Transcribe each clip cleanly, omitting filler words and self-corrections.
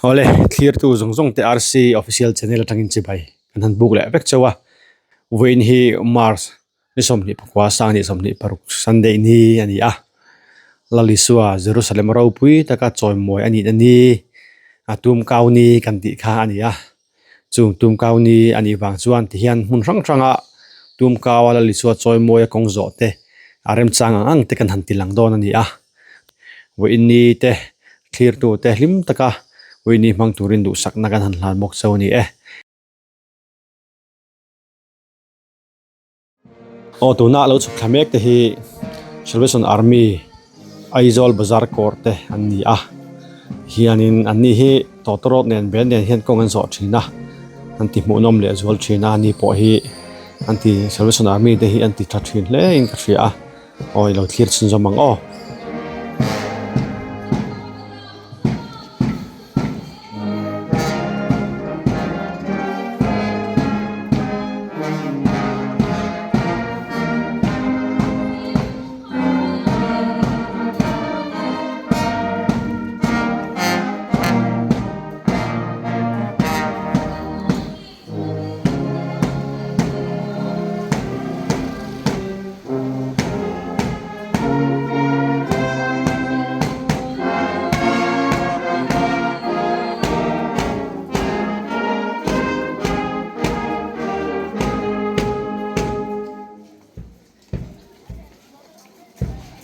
Awle, thlirtu zawng zawng te RC official channel atangin chibai kan han buk leh vek chauh a. Vawiin hi March ni 24 sang ni 26 Sunday ni a ni a. Lal Isua Jerusalem ropui taka chawimawi a nihna ni a tumkau ni kan tih kha a ni a. Chung tumkau ni a nih vang chuan tihian hmun hrang hranga tumkau a Lal Isua chawimawi a kawng zawh te a remchang ang ang te kan han ti lang dawn a ni a. Vawiin ni te thlirtu te hlim taka vawiin ni hmang turin duhsakna kan han hlan bawk chauh a ni e. Aw tuna lo chhuk thla mek te hi Salvation Army Aizawl Bazar kawr te an ni a hianin an ni hi tawtawrawt nen bel nen hian kawng an zawh thin a an ti hmuhnawm leh zual thin a ani pawh hi an ti Salvation Army te hi an ti tha thin hle in ka hria a. Aw i lo thlir chhunzawm ang aw.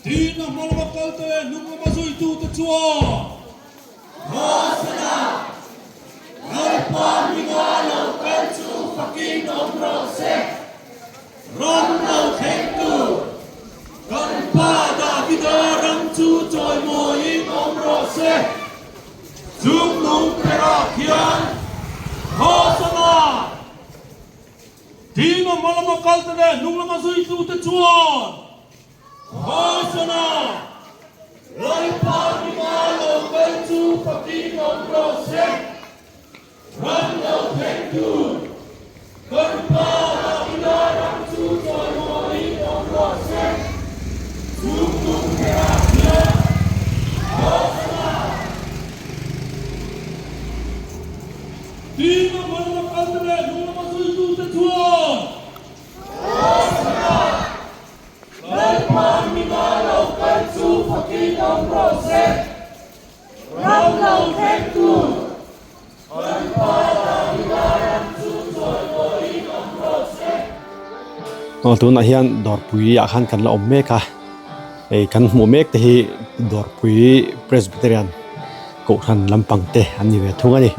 Tin, a hma lama kalte leh hnung lama zuitute chuan, Hosana! Lalpa hminga lo kal chu fakin awm rawh se. Ram lo thlengtu, kan pa Davida ram chu chawimawiin awm rawh se. Chung nung berah khian, Hosana! Tin, a hma lama kalte leh hnung lama zuitute chuan, Hosana! Lalpa hminga lo kal chu fakin awm rawh se. Ram lo thlengtu, kan Pa Davida ram chu chawimawiin awm rawh se. Chung nung berah hian, Hosana! Tin, a hma lama kalte leh hnung lama zuitute chuan, Hosana! Lalpa hminga lo kal chu fakin awm rawh se. Ram lo thlengtu, kan Pa Davida ram chu chawimawiin awm rawh se. Aw tunah hian dawrpui ah khan kan la awm mek a, hei kan hmuh mek te hi dawrpui Presbyterian Kohhran lampang te an ni ve thung a ni.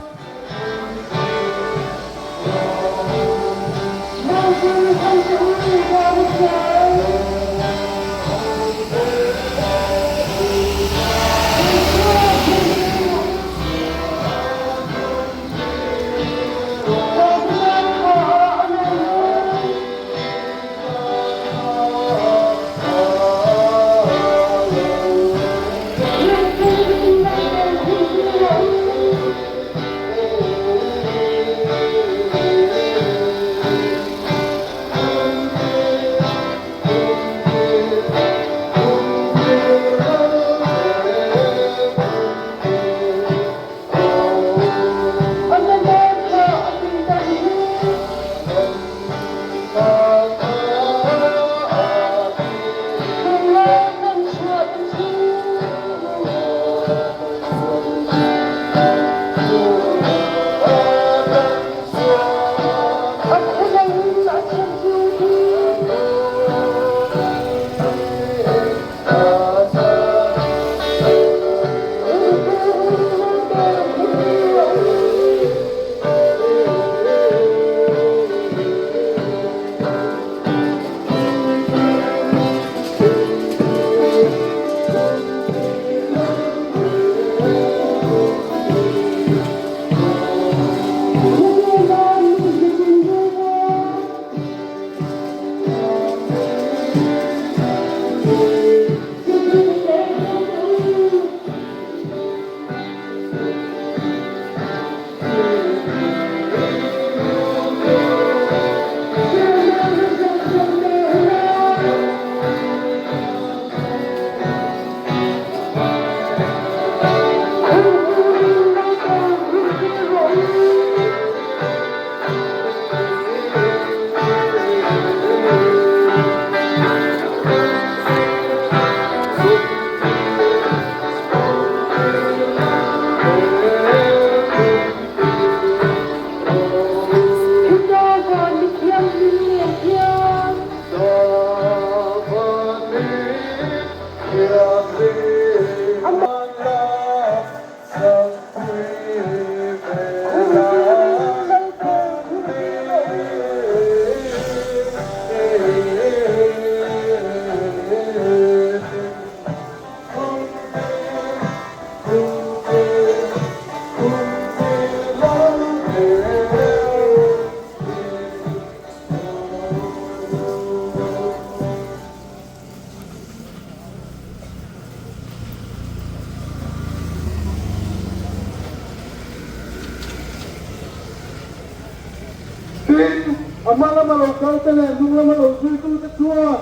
Tin, a hma lama lo kal te leh hnung lama lo zuitute chuan,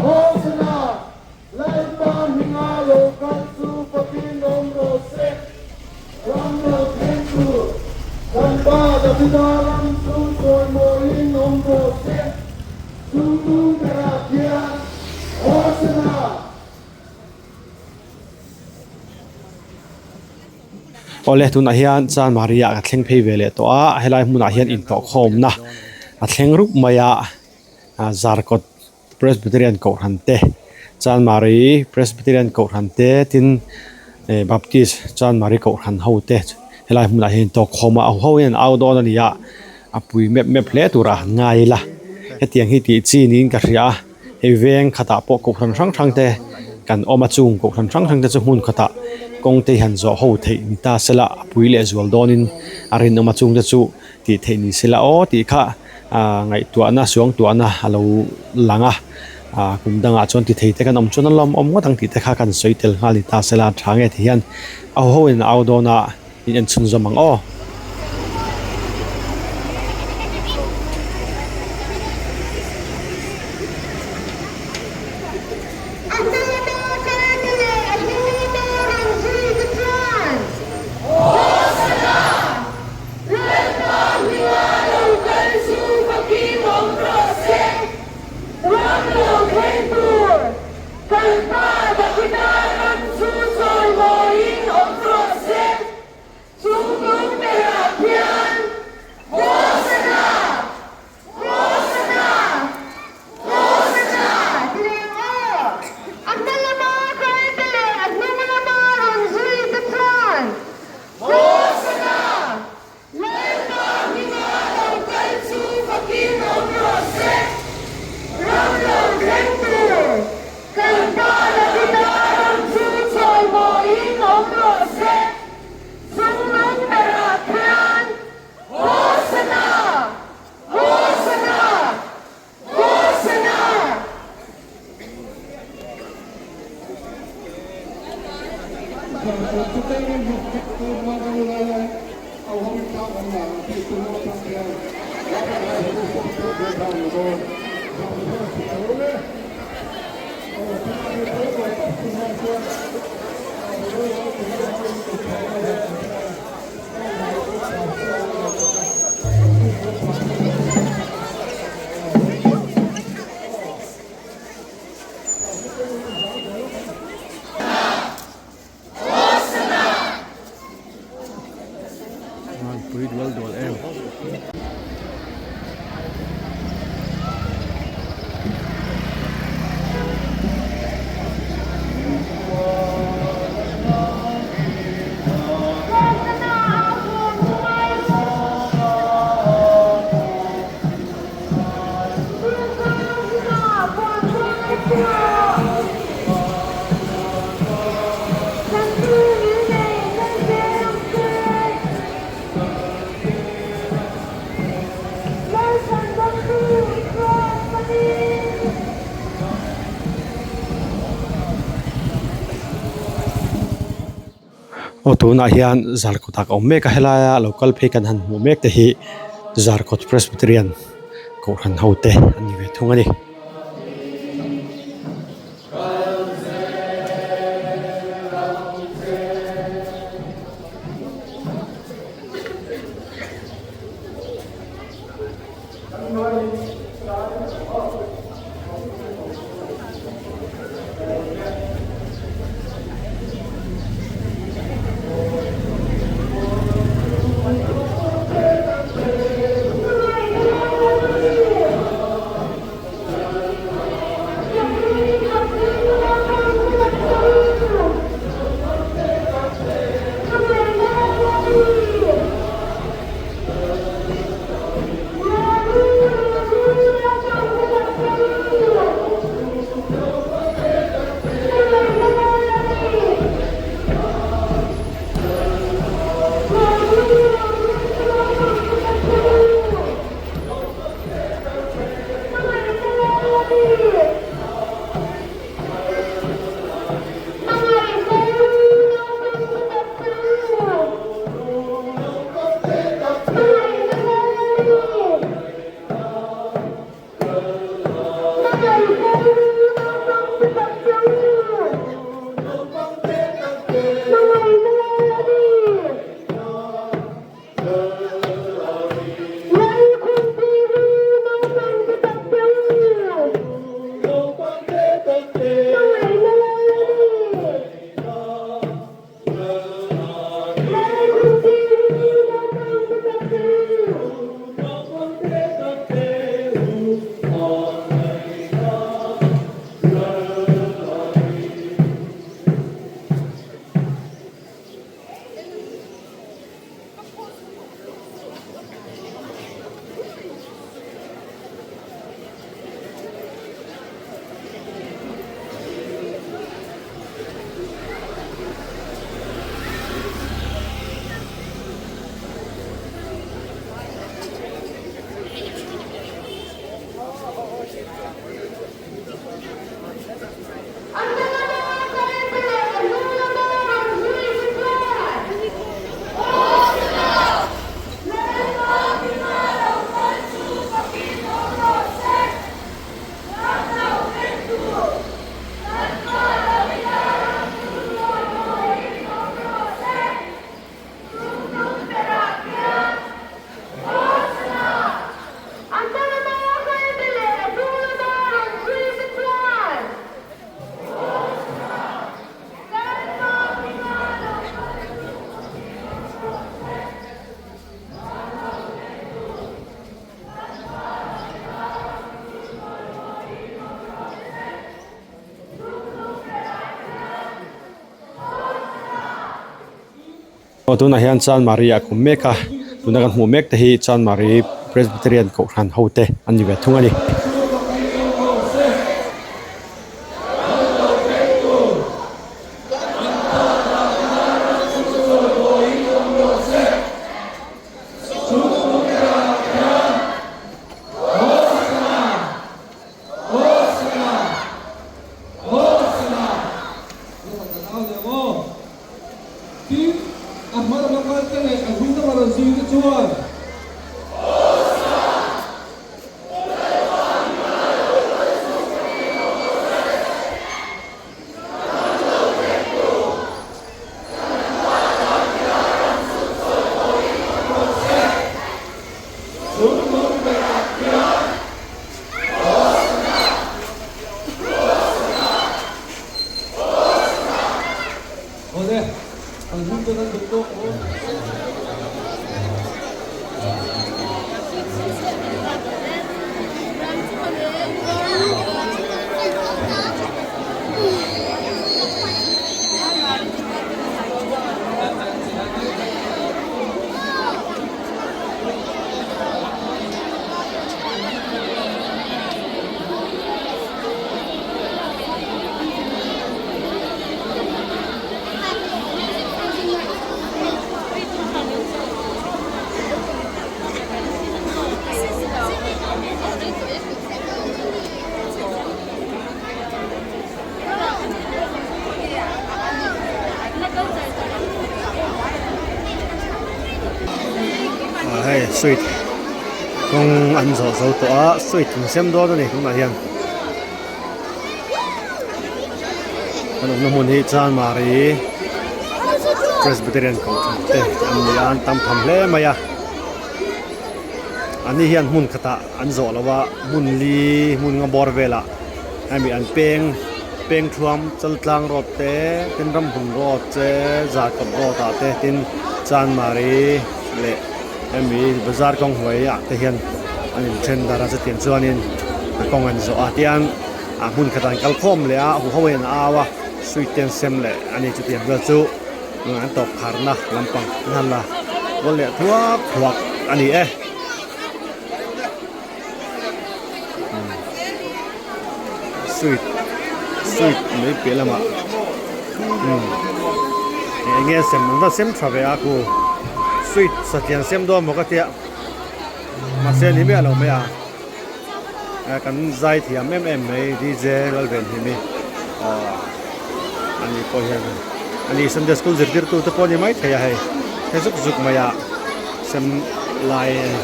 Hosana! Lalpa hminga lo kal chu fakin awm rawh se, ram lo thleng tur kan Pa Davida ram chu chawimawiin awm rawh se, chungnu berah khian Hosana! Awle tunah hian Chanmari ah ka thleng phei ve leh tawh a, helai hmunah hian intawhkhawmna a thleng rup mai a, Zarkawt Presbyterian Kohhran te, Chanmari Presbyterian Kohhran te tin Baptist Chanmari Kohhran ho te helai hmunah hian intawhkhawm a, a ho hian an au dawn a ni a, a pui mep mep hle turah han ngai ila, hetiang hi tih chi niin ka hria a. Hei veng khatah pawh kohhran hrang hrang te kan awm a chung kohhran hrang hrang te chu hmun khatah kawng te hian zawh ho theih ni ta sela a pui leh zual dawnin a rinawm a chung te chu tih theih ni sela aw tih kha ah ngaihtuahna suangtuahna a lo lang a ah kum dangah chuan ti thei te kan awm chuan a lawmawm ngawt ang tih te kha kan sawi tel nghal ni ta sela a tha nge ti hian a ho in a au dawn a. In en chhunzawm ang aw. Kan Pa Davida ram chu chawimawiin awm rawh se, chung lung berah hian Hosana! Hosana! Hosana! Ti reng aw! A hma lama kalte leh a hnung lama rawn zui te chuan Hosana! Lalpa hminga lo kal chu fakin awm rawh se, ram lo thleng tur kan Pa Davida ram chu chawimawiin awm rawh se, chungnung berah khian Hosana! Hosana! Hosana! Pui dual dual em. Aw tunah hian zarkawt ah ka awm mek a helaia lo kal phei kan han hmuh mek te hi zarkawt presbyterian kohhran ho te an ni ve thung a ni. Aw tunah hian Chanmari ah kum mek a tuna kan hmuh mek te hi Chanmari Presbyterian kohhran ho te an ni ve thung a ni. Tin, a hma lama kalte leh a hnung lama rawn zuite chuan. Hei sweet kawng an zawh zo tawh a sweet an sem dawn a ni tunah hian kan awmna hmun hi Chanmari Presbyterian Kohhran te an ni a an tam tham hle mai a an ni hian hmun khatah an zawh lo a hmun li hmun nga bawr velah hemi an peng peng thuam Chaltlang road te tin Ramhun road te Zarkawt road ah te tin Chanmari leh hemi bazar kawng hnuai ah te hian an inthen dar a chutiang chuanin a kawng an zawh a tian a hmun khat ah an kal khawm leh a huho in a au a sweet te an sem leh a ni chutiang vel chu an tawp kharna lampang an han la kual leh thuak thuak a ni e. Sweet sweet mai piah lamah umm eng nge sem an va sem tha ve a khu sweet satlian sem dawn maw ka tia mahse ni miah lo mai a kan zai thiam em em mai D_J Lalvenhimi aww ani pawh hian ani Sunday school zirtirtu te pawh a ni maithei a hei he zuk zuk mai a sem lai a ni.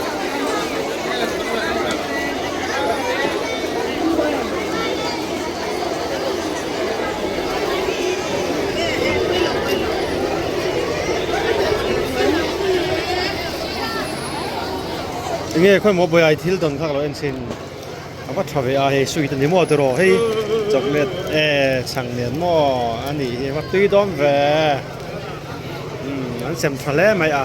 Enge khawi maw bawihai thil dawn kha ka lo en chhin a va tha ve a hei sweet a ni maw tiraw hei chocolate e chhang nen maw a nih hi a va tui dawn ve umm an sem tha hle mai a.